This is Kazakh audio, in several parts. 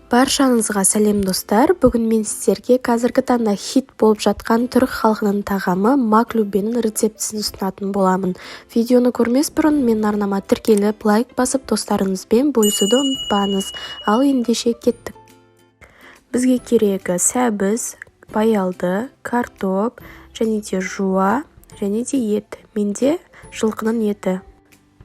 Баршаңызға сәлем, достар! Бүгін мен сіздерге қазіргі таңда хит болып жатқан түрік халқының тағамы маклюбенің рецептісін ұсынатын боламын. Видеоны көрмес бұрын менің арнама тіркеліп, лайк басып, достарыңызбен бөлісуді ұмытпаңыз. Ал ендеше кеттік. Бізге керегі сәбіз, баялды, картоп және де жуа және де ет. Менде жылқының еті.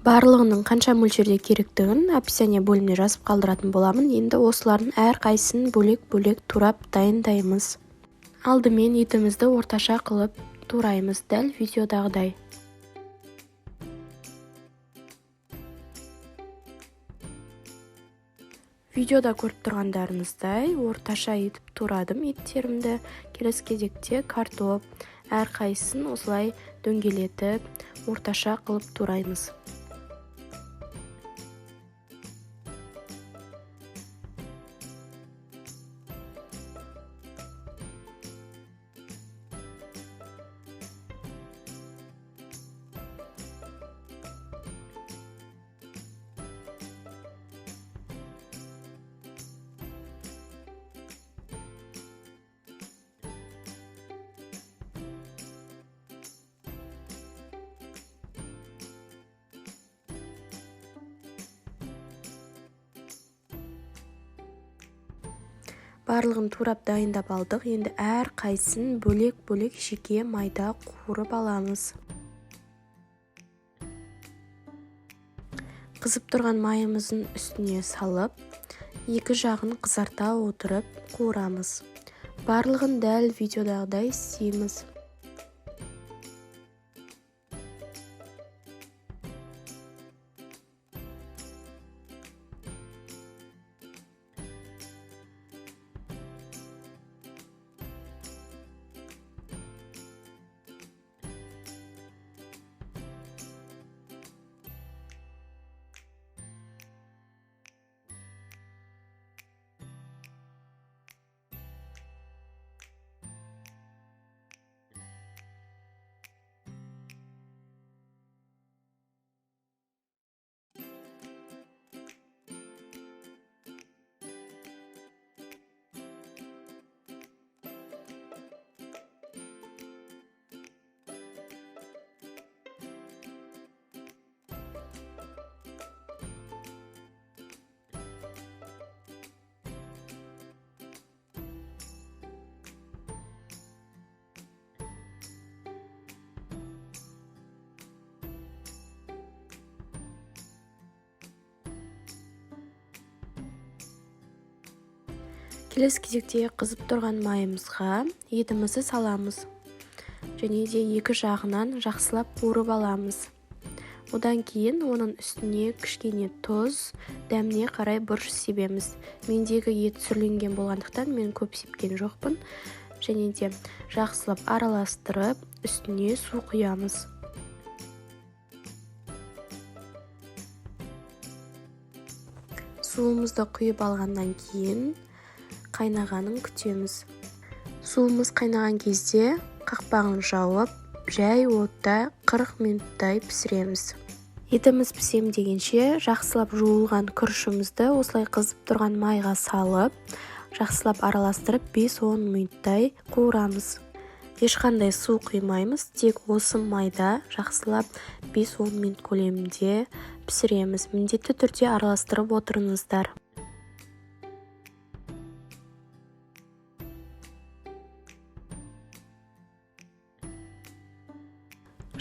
Барлығының қанша мөлшерде керектігін описание бөліміне жазып қалдыратын боламын. Енді осылардың әрқайсысын бөлек-бөлек турап дайындаймыз. Алдымен етімізді орташа қылып тураймыз, дәл видеодағыдай. Видеода көріп тұрғандарыңыздай орташа етіп турадым еттерімді. Келесі кезекте картоп, әрқайсысын осылай дөңгелетіп орташа қылып тураймыз. Барлығын турап дайындап алдық. Енді әрқайсысын бөлек-бөлек жеке майда қуырып аламыз. Қызып тұрған майымыздың үстіне салып, екі жағын қызарта отырып қуырамыз. Барлығын дәл видеодағыдай істейміз. Келесі кезекте қызып тұрған майымызға етімізді саламыз. Және де екі жағынан жақсылап қуырып аламыз. Одан кейін оның үстіне кішкене тұз, дәміне қарай бұрыш себеміз. Мендегі ет сүрленген болғандықтан мен көп сепкен жоқпын. Және де жақсылап араластырып, үстіне су құямыз. Суымызды құйып алғаннан кейін қайнағанын күтеміз. Суымыз қайнаған кезде қақпағын жауып, жай отта 40 минуттай пісіреміз. Етіміз пісем дегенше жақсылап жуылған күрішімізді осылай қызып тұрған майға салып, жақсылап араластырып 5-10 минуттай қуырамыз. Ешқандай су құймаймыз, тек осы майда жақсылап 5-10 минут көлемінде пісіреміз. Міндетті түрде араластырып отырыңыздар.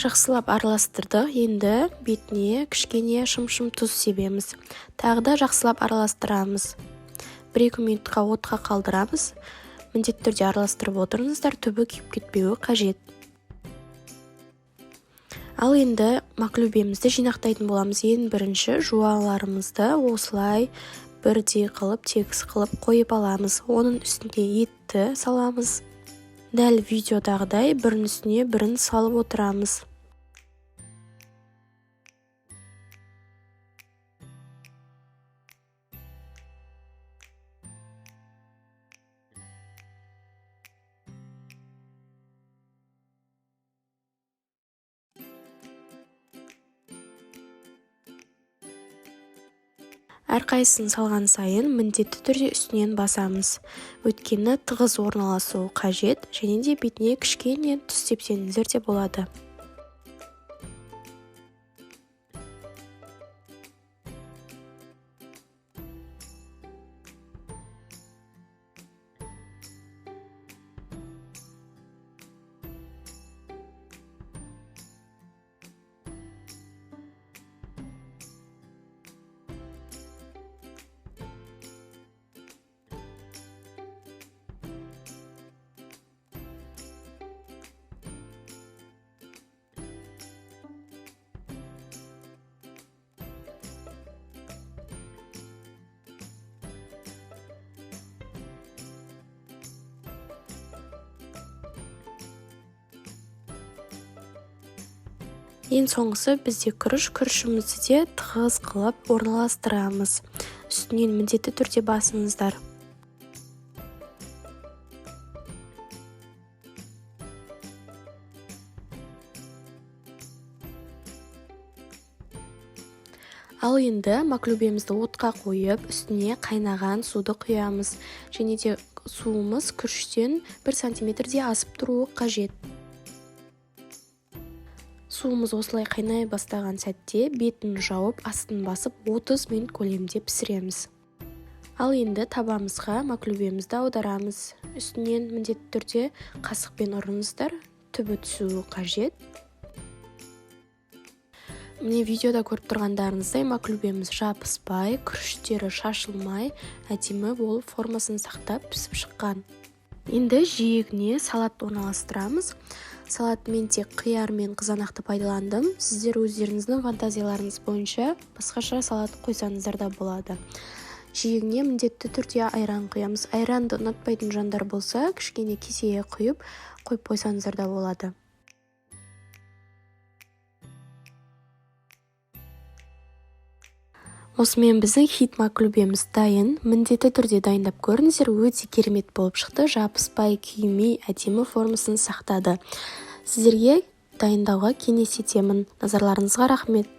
Жақсылап араластырдық. Енді бетіне кішкене шым-шым тұз себеміз. Тағы да жақсылап араластырамыз. 1-2 минутқа отқа қалдырамыз. Міндетті түрде араластырып отырыңыздар, түбі күйіп кетпеуі қажет. Ал енді маклюбемізді жинақтайтын боламыз. Ең бірінші жуаларымызды осылай бірдей қылып, тегіс қылып қойып аламыз. Оның үстіне етті саламыз. Дәл видеодағыдай бірінің үстіне бірін салып отырамыз. Әрқайсысын салған сайын міндетті түрде үстінен басамыз. Өйткені тығыз орналасуы қажет, және де бетіне кішкене тұз сепсеңіздер де болады. Ең соңғысы бізде күріш. Күрішімізді де тығыз қылып орналастырамыз. Үстінен міндетті түрде басыңыздар. Ал енді маклюбемізді отқа қойып, үстіне қайнаған суды құямыз. Және де суымыз күріштен 1 сантиметрдей асып тұруы қажет. Суымыз осылай қайнай бастаған сәтте бетін жауып, астын басып 30 минут көлемінде пісіреміз. Ал енді табамызға маклюбемізді аударамыз. Үстінен міндетті түрде қасықпен ұрыңыздар, түбі түсуі қажет. Міне, видеода көріп тұрғандарыңыздай, маклюбеміз жабыспай, күріштері шашылмай, әдемі болып формасын сақтап пісіп шыққан. Енді жиегіне салат орналастырамыз. Салат мен тек қияр мен қызанақты пайдаландым. Сіздер өздеріңіздің фантазияларыңыз бойынша басқаша салат қойсаңыздар да болады. Жиегіне міндетті түрде айран құямыз. Айранды ұнатпайтын жандар болса, кішкене кесеге құйып, қойып қойсаңыздар да болады. Осымен біздің хит маклюбеміз дайын. Міндетті түрде дайындап көріңіздер, өте керемет болып шықты. Жабыспай, күймей, әдемі формасын сақтады. Сіздерге дайындауға кеңес етемін. Назарларыңызға рахмет.